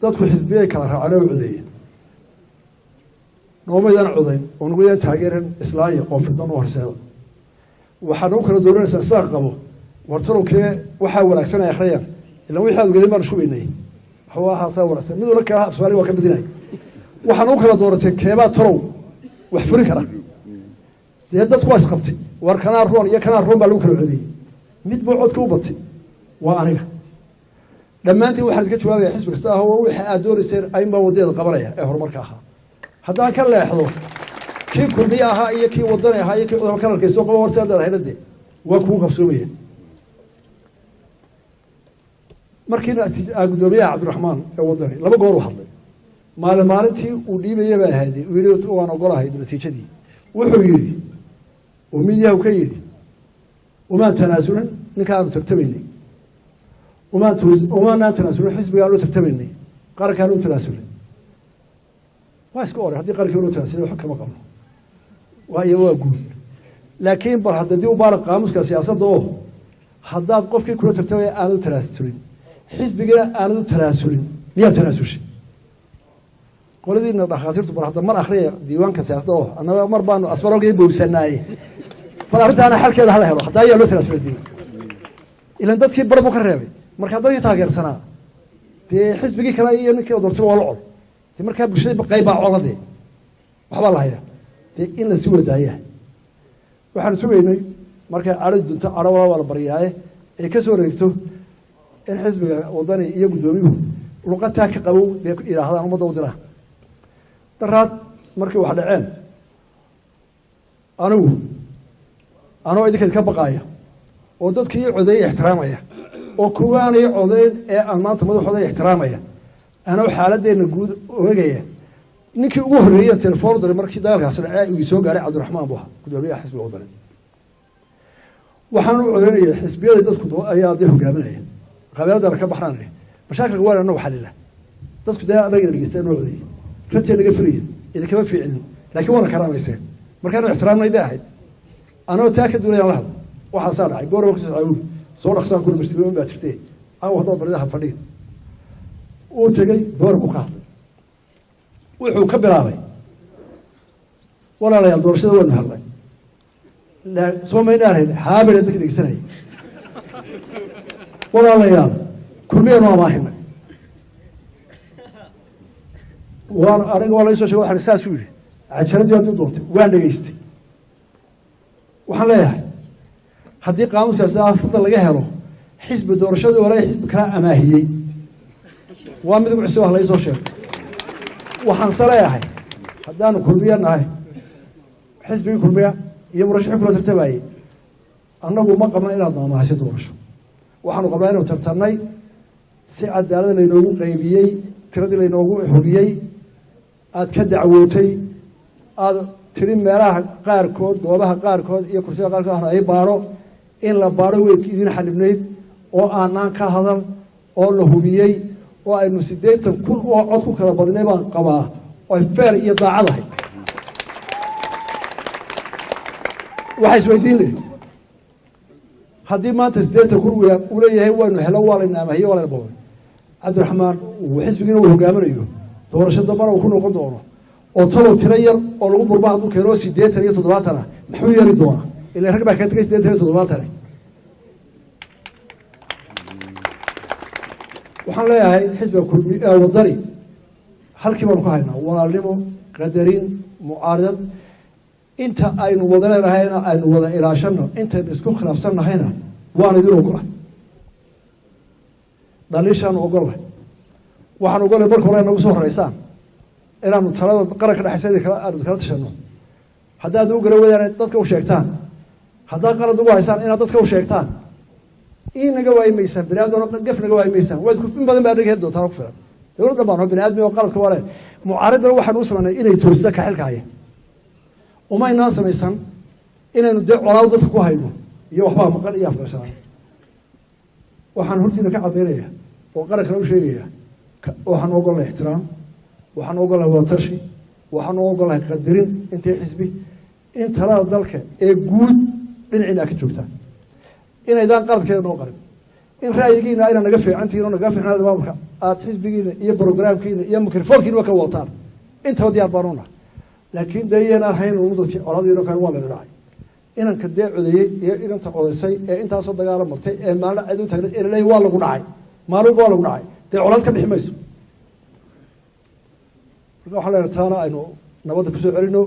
Dadku xisbiyay kala raaceen oo codeeyeen, noomaydaan codayn oo nagudaan taageeran islaaya oo fidnan u horseeda. Waxaad nagu kala dooranaysaa sidaan qabo wartalowkee waxaa wanaagsan ay akhriyaan, ilaan wixii aad ogeedeen baanu shubaynay, waxba ahaasaa wanaagsan mid wala kala Afsoomaaliga waa ka badinaya. Waxaa nagu kala doorateen keebaa talow wax furin kara. Dee dadku waa isqabtay, war kanaa roon iyo kanaa roon baa lagu kala codeeyey, mid buu codka u batay, waa aniga. Dhammaantiin waxaan idinka jawaabaya xisbi kasta ah oo wixii aad doonayseen ayn baa waddadeeda qabanaya ee horumarka ahaa. Haddaan ka leexdo, kii Kulmiye ahaa iyo kii Wadani ahaa iyo kii cudama kalarkaysto qaba war sidaad leedahay dee waa kugu qabsoomaya. Markiina guddoomiyaha Cabdiraxmaan ee Wadani laba goor u hadlay, maalin maalintii uu dhiibaya bay ahayd, uu yidhi waan ogolahay natiijadii. Wuxuu yidhi oo midiyahu ka yidhi, umaan tanaasulin ninka aanu tartamaynay, umaanaan tanaasulin xisbigaan u tartamaynay, qarankaan u tanaasulin. Waa iska oray haddii qarankii loo tanaasulay wax kama qabno, waayo waa guul. Laakiin bal hadda dib u baara qaamuuska siyaasadda oo haddaad qofkii kula tartamaya aanad u tanaasulin, xisbigina aanad u tanaasulin, miyaad tanaasushay? Qoladiina dhakhaatiirtu bal hadda mar akhriya diiwaanka siyaasadda oo annaga mar baanu asbarogii bowsanaaye, bal arrintaana xalkeeda hala helo. Hadda ayaa loo tanaasulay dee, ilan dadkii bar buu ka reebay. Markaa dadkii taageersanaa dee xisbigii kale iyo ninkii la doortay waa la cod dee, markaa bulshada qayb baa cola dee, waxbaa la hayaa dee in la sii wadaayahay. Waxaanu sugaynay markay cadhadu dunto, cadho walaa waa la baryaaye, ay ka soo wareegto in xisbiga Wadani iyo guddoomiyuhu luqataa ka qabow dee yidhaahdaan ummadda u diraan. Daraad markii wax dhaceen, anigu anoo idinka idinka baqaaya oo dadkii codeeyey ixtiraamaya oo kuwaanay codeyn ee aan maanta madaxooda ixtiraamaya, anoo xaaladdeena guud oegaya, ninkii ugu horreeyeen telefoon u diray markii dagaalkaasi dhacee uu soo gaaray Cabdiraxmaan buu ahaa, guddoomiyaha xisbiga Wadani. Waxaan u codeynaya xisbiyada dadku ayaa dee hogaaminaya qabiiladana ka baxnaan leh mashaakilka waa anagu xalila. Dadku dee anaga dhegeysta noo codeeyey, rajay naga filayeen, idinkama fiicinin, laakiin waana karaamayseen markaanu ixtiraamnay day ahayd. Anoo taa ka duulayaan la hadlay, waxaasaa dhacay gooraba kusoo caawuri soo dhaqsaan kuna masiibooyin baa jirtee caawa haddaad baridaha fadhiin. Uu tegey boor buu ka hadlay, wuxuu ka bilaabay walaalayaal doorashada waanu hadlay soo maynaan hayn haabena dadka dhegeysanayay, walaalayaal Kulmiyanu amaahinay waan aniga waa laysoo shegay, waxaan saasuu yidhi cajaladii haddii doontay waan dhegeystay. Waxaan leeyahay haddii qaamuuska siyaasadda laga helo xisbi doorashadii hore xisbi kala amaahiyey waa mid ugu cusub ah laysoo sheego. Waxaan se leeyahay haddaanu Kulmiya nahay, xisbigii Kulmiya iyo murashaxii kula tartamayey, annagu ma qabna inaad naamahasho doorasho. Waxaanu qabnaa inuu tartanay si cadaalada laynoogu qaybiyey, tiradii laynoogu hubiyey, aad ka dacwootay, aada tiri meelaha qaarkood, goobaha qaarkood iyo kursiyada qaarkood hana ay baaro, in la baaro way idin xalibnayd oo aanaan ka hadal oo la hubiyey oo aynu 80,000 oo cod ku kala badinay baan qabaa oo ay feer iyo daacad ahayd. Waxaa isweydiin leh haddii maanta 80,000 uu leeyahay waynu helo, waa layna amahiye, waa layna boobay, Cabdiraxmaan uu xisbigiina uu hogaaminayo doorasho dambana uu ku noqon doono oo talow tiro yar oo lagu burba hadduu keeno 80 iyo 70 ah muxuu yeeli doonaa? Ila rag baa kaga tegay 80 iyo 70. Waxaan leeyahay xisbiga Kulmi Wadani halkii baanu ka haynaa walaalnimo, qadarin, mucaaridad inta aynu wada leenahayna aynu wada ilaashano, intaynu isku khilaafsannahayna waan idin ogola, dhaliishaanu ogolnay. Waxaan ogolnay marka hore nagu soo horeysaan inaanu talada qaranka dhexaysa kala aanu kala tashano. Haddaad u gara wadaan dadka u sheegtaan, haddaad qalad ugu haysaan inaad dadka u sheegtaan, inaga waayi maysaan bini aadam, gaf naga waayi maysaan, waad in badan baa naga heli doontaan ku filan. Dowladdan baan bini aadmi oo qaladka waa le mucaaridana waxaanu u samaynay inay toosisa ka xilka haya, umaynaan samaysan inaynu dee colaaw dadka ku hayno iyo waxbaa maqan iyo afgarsanaan. Waxaan hortiina ka caddaynaya oo qarankana u sheegaya, waxaan ogolnahay ixtiraam, waxaan ogolnahay wadatashi, waxaan ogolnahay qadarin intay xisbi in talada dalka ee guud dhinaciina ka joogtaan, inaydaan qaladkeeda noo qarin, In ra'yigiina ayna naga fiicantihiin oo naga fiicnaada maamulka aada xisbigiina iyo brograamkiina iyo mikrofoonkiinaba ka wataan, intaba diyaar baanu nahay. Laakiin dee iyanaan hayn unu dadkii colaadiino kale waa layna dhacay. Inanka dee codeeyey iyo inanta codaysay ee intaasoo dagaala martay ee maalin cid u tagnay ee laleeyahy waa lagu dhacay, maalinba waa lagu dhacay, dee colaad ka bixi mayso. Marka waxaan leenahay taana aynu nabadda kusoo celino.